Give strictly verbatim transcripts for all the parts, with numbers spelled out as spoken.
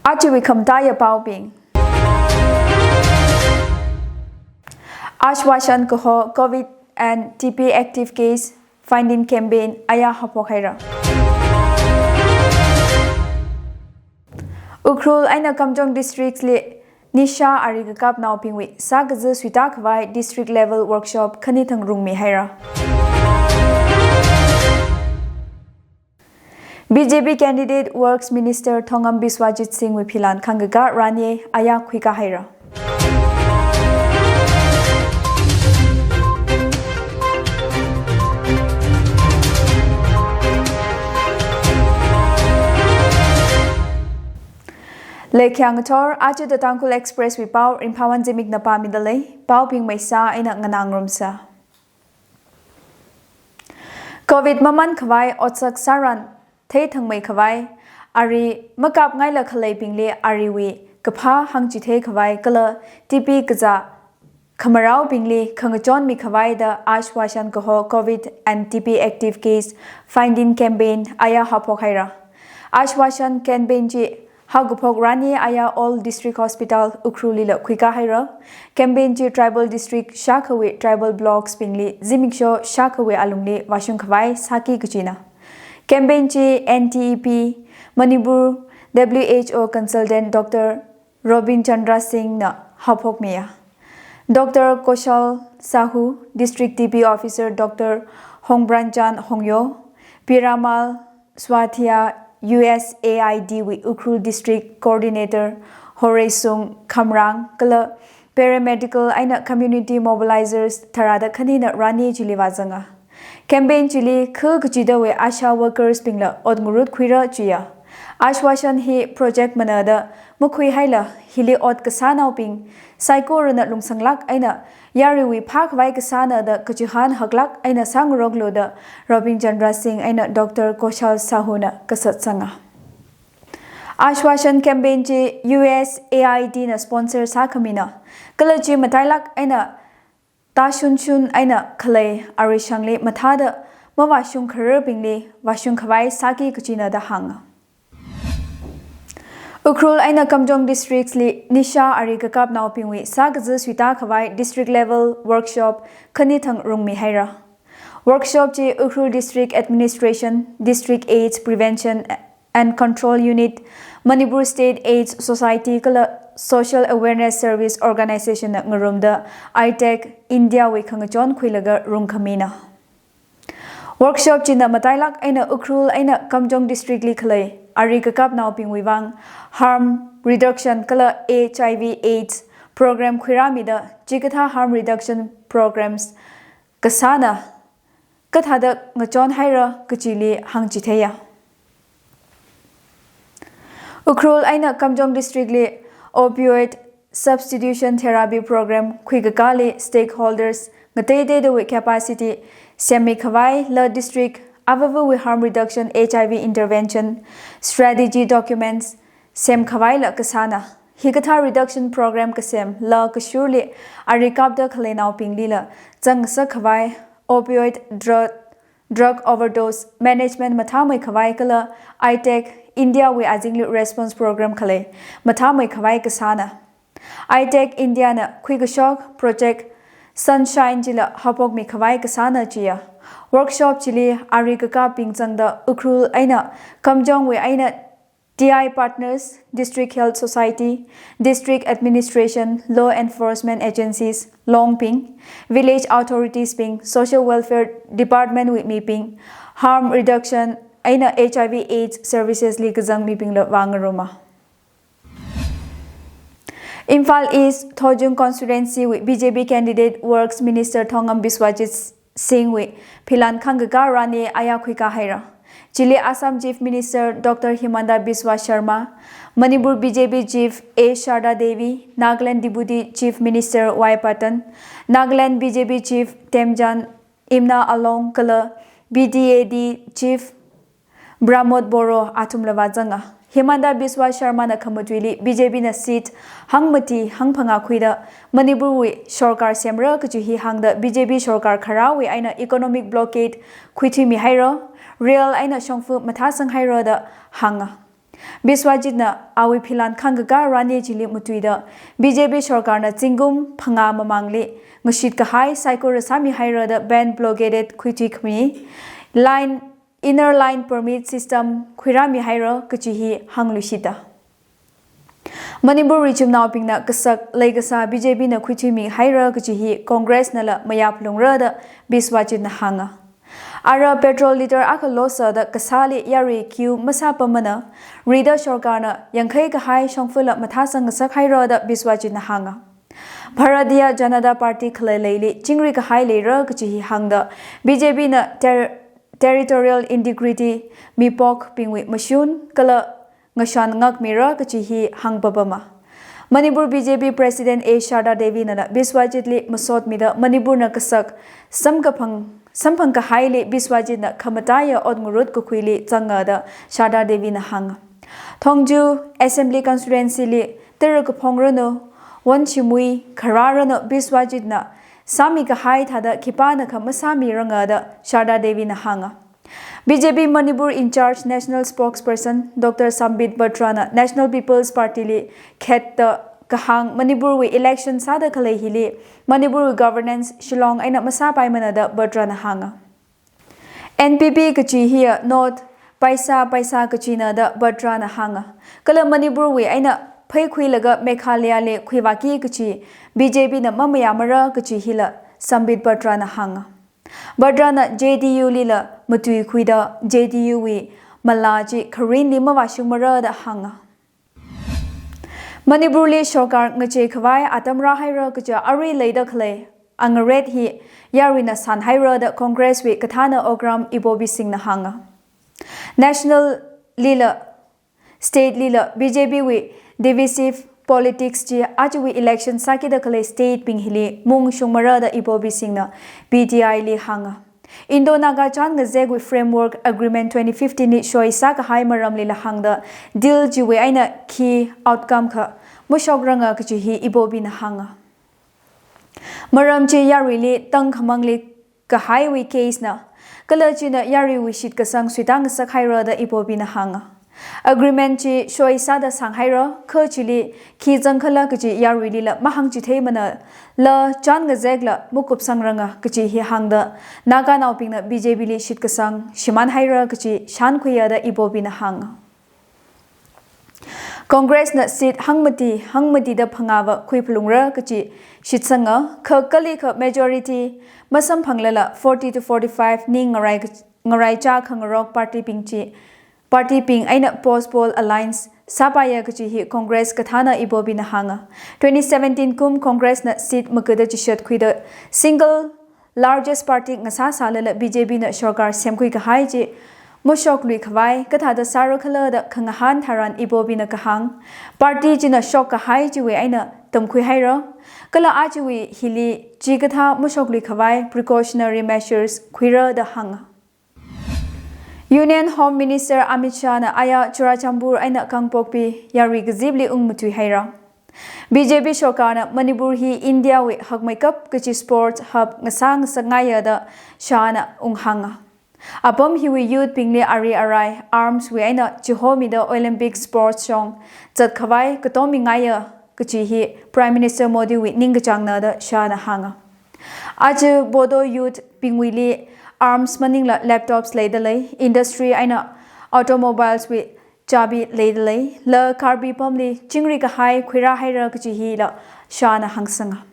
Ajawui khamataiya paobing. Ashwashan kaho COVID and T B active case finding campaign aya haophok haira. Ukhrul eina Kamjong districts li nisha ari kakapnaobingwui sākaza suita khavai district level workshop khani thang rungmi haira. B J P candidate Works Minister Thongam Biswajit Singh wui philan khangkaka rani aya khuika haira. Leikhyang thor aja The Tangkhul Express wui pao Ringphāwon Zimikna pāmida lei, paobing maisa eina nganā ngarumsa. COVID maman khavai otsak sāran theithangmei khavai, ari makapngaila khaleibingli ariwui kaphā hāngchithei khavai kala T B kazā khamaraobingli khangachonmi khavai da Ashwashan kaho COVID and T B active case finding campaign aya haophok haira. Ashwashan campaign chi haokaphok rani aya Old District Hospital Ukhrul lila khuika haira. Campaign chi tribal district shākhawui tribal blocks bingli zimiksho shākhawui alungli vāshung khavai sāki kachina. Campaign chi N T E P, Manipur W H O consultant Doctor Robin Chandra Singh na haophokmiya. Doctor Kaushal Sahu, District T B Officer Doctor Hongbranchan Hongyo, Piramal Swathia, U S A I D wui Ukhrul District Coordinator Horeisung Khamrang kala paramedical eina community mobilizers tharāda khanina rani chili vāzanga. Campaign chili khu kachidawui ASHA workers bingla ot ngarut khuira chiya. Ashwashan hi project manada makhuihaila hili ot kasānaobing saikorana lungsanglāk eina yaruiwui phākhavai kasāna da kachihān haklāk eina sāngaroklu da Robin Chandra Singh eina Doctor Kaushal Sahu na kasatsanga. Ashwashan campaign chi U S A I D na sponsor sākhamina. Kala chi matailāk eina tāshunshun eina khalei arishangli mathāda mavāshung khararbingli vāshung khavai sāki kachina da hānga. Ukhrul eina Kamjong districts li nisha ari kakapnaobingwui sākaza suita khavai district level workshop khani thang rungmi haira. Workshop chi Ukhrul District Administration, District AIDS Prevention and Control Unit, Manipur State AIDS Society kala Social Awareness Service Organization na ngarumda ITEC India wui khangachon khuilaga rungkhamina. Workshop china matailāk eina Ukhrul eina Kamjong district li khalei ari kakapnaobingwui vang harm reduction kala H I V AIDS program khuirāmida chikathā harm reduction programs kasāna kathāda ngachon haira kachili hāngchitheiya. Ukhrul eina Kamjong district li opioid substitution therapy program khuikakāli stakeholders ngateiteidawui capacity semmi khavai la district avāvawui harm reduction H I V intervention strategy documents semkhavaila kasāna. Hikathā reduction program kasemla kashurli ari kapda khaleinaobinglila zangsak khavai opioid drug, drug overdose management mathāmei khavai kala ITEC India wui azingli response program khalei mathāmei khavai kasāna. ITEC India na khuikashok Project Sunshine chila haophokmi khavai kasāna chiya. Workshop chili ari kakapbing zangda Ukhrul eina Kamjong wui eina T I partners, District Health Society, District Administration, law enforcement agencies, longbing, village authorities bing, Social Welfare Department wui mibing, harm reduction eina H I V AIDS services li kazang mibingla vāngaruma. Imphal East Thojung Constituency wui B J P candidate Works Minister Thongam Biswajit Singh wui philan khangkaka rani aya khuika haira. Chili Assam Chief Minister Doctor Himanta Biswa Sarma, Manipur B J P Chief A Sharda Devi, Nagaland Deputy Chief Minister Y Patton, Nagaland B J P Chief Themchand Imna Along kala B D A D Chief Pramod Boro athumla vāzanga. Himanta Biswa Sarma na khamatuili B J P na seat hangmati hangphangā khuida Manipur wui sorkar semra kaji hi hāngda B J P sorkar kharāwui eina economic blockade khuithuimi haira, rail eina shongfa mathāsang haira da hānga. Biswajitna awui philan khangkaka rani chili matuida B J P sorkarna zingkum phangā mamangli ngashit kahai saikora sāmihaira da band blockade khuithui khami line, inner line permit system khuirāmihaira kachi hi hāngluishita. Manipur richumnaobingna kasak leikasā B J P na khuithuimihaira kachi hi Congress nala mayāphalungra da Biswajitna hānga. Ara petrol liter akha losa da kasāli yarui queue masāpamana, rida sorkarna yangkhai kahai shongfala mathāsang ngasakhaira da Biswajitna hānga. Bharatiya Janata Party khalei leili chingri kahai leira kachi hi hāngda B J P na ter-, territorial integrity, mipokbingwui mashun kala ngashan ngakmira kachi hi hāngpapama. Manipur B J P President A Sharda Devi nala Biswajitli masotmida Manipurna kasak samkaphang, samphang kahaili Biswajitna khamataiya ot ngarut kakhuili zanga da Sharda Devi na hānga. Thongju Assembly Constituency li tara kaphongranu, wonshimui khararanu Biswajitna sāmi kahai thāda khipānakha masāmiranga da Sharda Devi na hānga. B J P Manipur in-charge National Spokesperson Doctor Sambit Patra na National People's Party li khetta kahāng Manipur wui election sāda khalei hili Manipur wui governance Shillong eina masāpaimana da Patra na hānga. N P P kachi hiya note paisa paisa kachina da Patra na hānga. Kala Manipur wui eina phaikhuilaga Meghalaya li khuivāki kachi B J P na mamayāmara kachi hila Sambit Patra na hānga. Patra na J D U lila matuikhuida J D U wui malā chi kharinli mavāshungmara da hānga. Manipur li sorkar ngachei khavai atam rāhaira kaja arui leida khalei angaret hi yaruina sānhaira da Congress wui kathāna Okram Ibobi Singh na hānga. National lila state lila B J P wui divisive politics chi ajawui election sākida khalei state bing hili mungshungmara da Ibobi Singh na P T I li hānga. Indo-Naga chān ngazekwui Framework Agreement twenty fifteen li soi sākahai maramlila hāngda deal chiwui eina khi outcome kha mashokrang kachi hi Ibobi na hānga. Maram chi yaruili tangkhamangli kahaiwui case na, kala china yaruiwui shitkasang suitā ngasakhaira da Ibobi na hānga. Agreement chi soi sāda sānghaira, kha chili khi zangkhala kachi yaruilila mahāngchitheimana, la chān ngazekla makupsangranga kachi hi hāngda Naganaobingna B J P li shitkasang shimānhaira kachi shānkhuiya da Ibobi na hānga. Congress na seat hangmati, hangmatida phangāva khuiphalungra kachi shitsanga, kha kalikha majority masamphanglala forty to forty-five ning ngarai, ngaraichā khangarok party bing chi, party bing eina post poll alliance sāpaiya kachi hi Congress kathāna Ibobi na hānga. Twenty seventeen kum Congress na seat magada chishat khuida single largest party ngasā sālala B J P na sorkar semkhui kahai chi mashoklui khavai kathāda sāra khala da khangahān tharan Ibobi na kahāng, party china shok kahai chiwui eina tamkhuihaira, kala ajawui hili chikathā mashoklui khavai precautionary measures khuira da hānga. Union Home Minister Amit Shah na aya Churachandpur eina Kangpokpi yarui kazipli ungmatuihaira. B J P sorkarna Manipur hi India wui hakmeikap kachi sports hub ngasā ngasakngaiya da Shah na unghānga. Apam hiwui youth bingli ari arai arms wui eina chihomida Olympic sports shong zatkhavai katomingaiya kachi hi Prime Minister Modi wui ningkachāngna da Shah na hānga. Aja Bodo youth bingwuili arms maningla laptops leidalei, industry eina automobiles wui chabi leidalei, la Karbi pamli chingri kahai khuirāhaira kachi hila Shah na hāngsanga.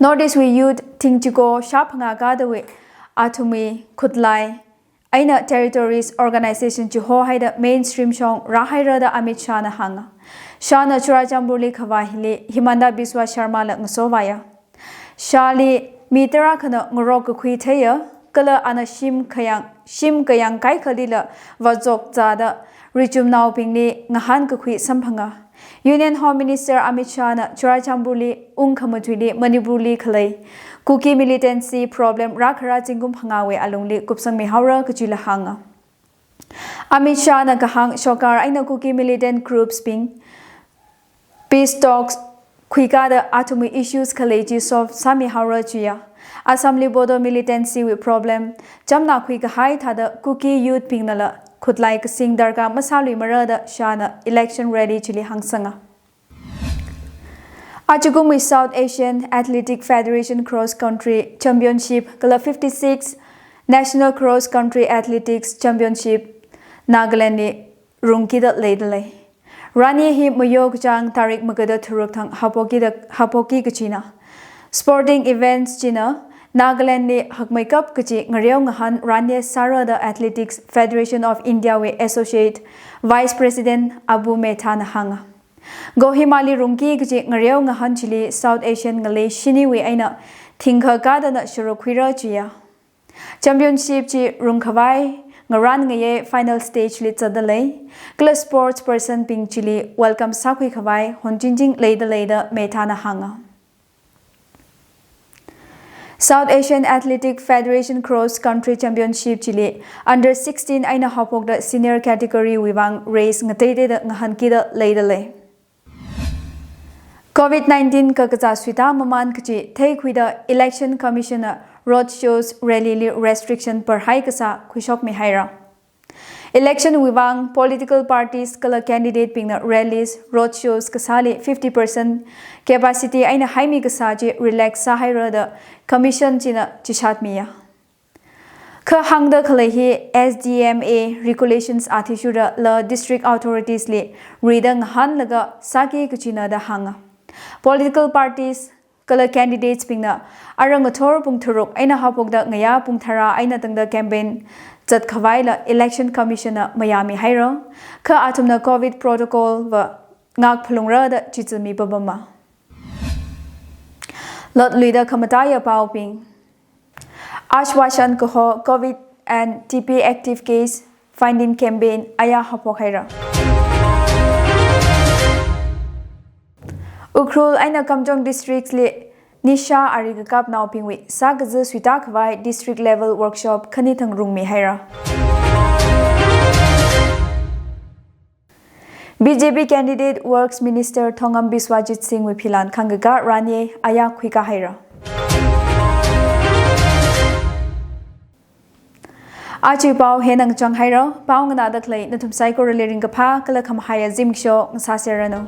North East wui youth thing chiko shāphangā kadawui athumwui khutlai eina territories organization chihohaida mainstream shong rāhaira da Amit Shah na hānga. Shah na Churachandpurli khavā hili Himanta Biswa Sarma la ngasovāya. Shah li mi tarakhana ngarok kakhui theiya, kala ana shim khayang, shim kayang kaikhalila vāzok zāda richumnaobingli ngahānkakhui samphanga. Union Home Minister Amit Shah na Churachandpurli ungkhamatuili Manipurli khalei Kuki militancy problem rākhara zingkum phangāwui alungli kupsangmihaora kachila hānga. Amit Shah na kahāng sorkar eina Kuki militant groups bing peace talks khuikada athumwui issues khalei chi solve sāmihaora chiya. Assam li Bodo militancy wui problem chamna khuikahai thāda Kuki youth bingnala khutlai kasing darkar masāluimara da Shahna election rally chili hāngsanga. Ajakumwui South Asian Athletic Federation Cross Country Championship kala fifty-six National Cross Country Athletics Championship Nagaland li rungkida leidalei. Rani hi mayo kachāng tarik magada tharuk thang haophokida, haophokki kachina. Sporting events china Nagaland li hakmeikap kachi ngareo ngahān rani sāra da Athletics Federation of India wui Associate Vice President Abu Mehta na hānga. Kohima li rungki kachi ngareo ngahān chili South Asian ngalei shiniwui eina thingkha kadana sharuk khuira chiya. Championship chi rungkhavai ngarān ngayei final stage li zatdalei. Kala sports person bing chili welcome sākhui khavai honchingching leidalei da Mehta na hānga. South Asian Athletic Federation Cross Country Championship chili under sixteen eina haophokda senior category wui vang race ngateiteida ngahānkida leidalei. Covid nineteen kakazā suita mamān kachi theikhuida Election Commission na road shows, rally li restriction parhai kasā khuishokmi haira. Election wui vang political parties kala candidate bingna rallies, road shows kasāli fifty percent capacity eina haimi kasā chi relax sāhaira da Commission china chishatmiya. Kha hāngda khalei hi S D M A regulations athishurda la district authorities li rida ngahānlaga sāki kachina da hānga. Political parties kala candidates bingna ara ngathor pung tharuk eina haophokda ngayā pung tharā eina tangda campaign zatkhavaila Election Commission na mayāmi haira. Kha athumna Covid protocol va ngākphalungra da chizumi papama. Lotluida khamataiya paobing. Ashwashan kaho Covid and T B active case finding campaign aya haophok haira. Ukhrul eina Kamjong districts li nisha ari kakapnaobingwui sākaza suita khavai district level workshop khani thang rungmi haira. B J P candidate Works Minister Thongam Biswajit Singh wui philan khangkaka rani aya khuika haira. Achi pao hina ngachang haira, pao nganāda khalei nathum saikorali ringkaphā kala khamahaiya zimiksho ngasāserranu.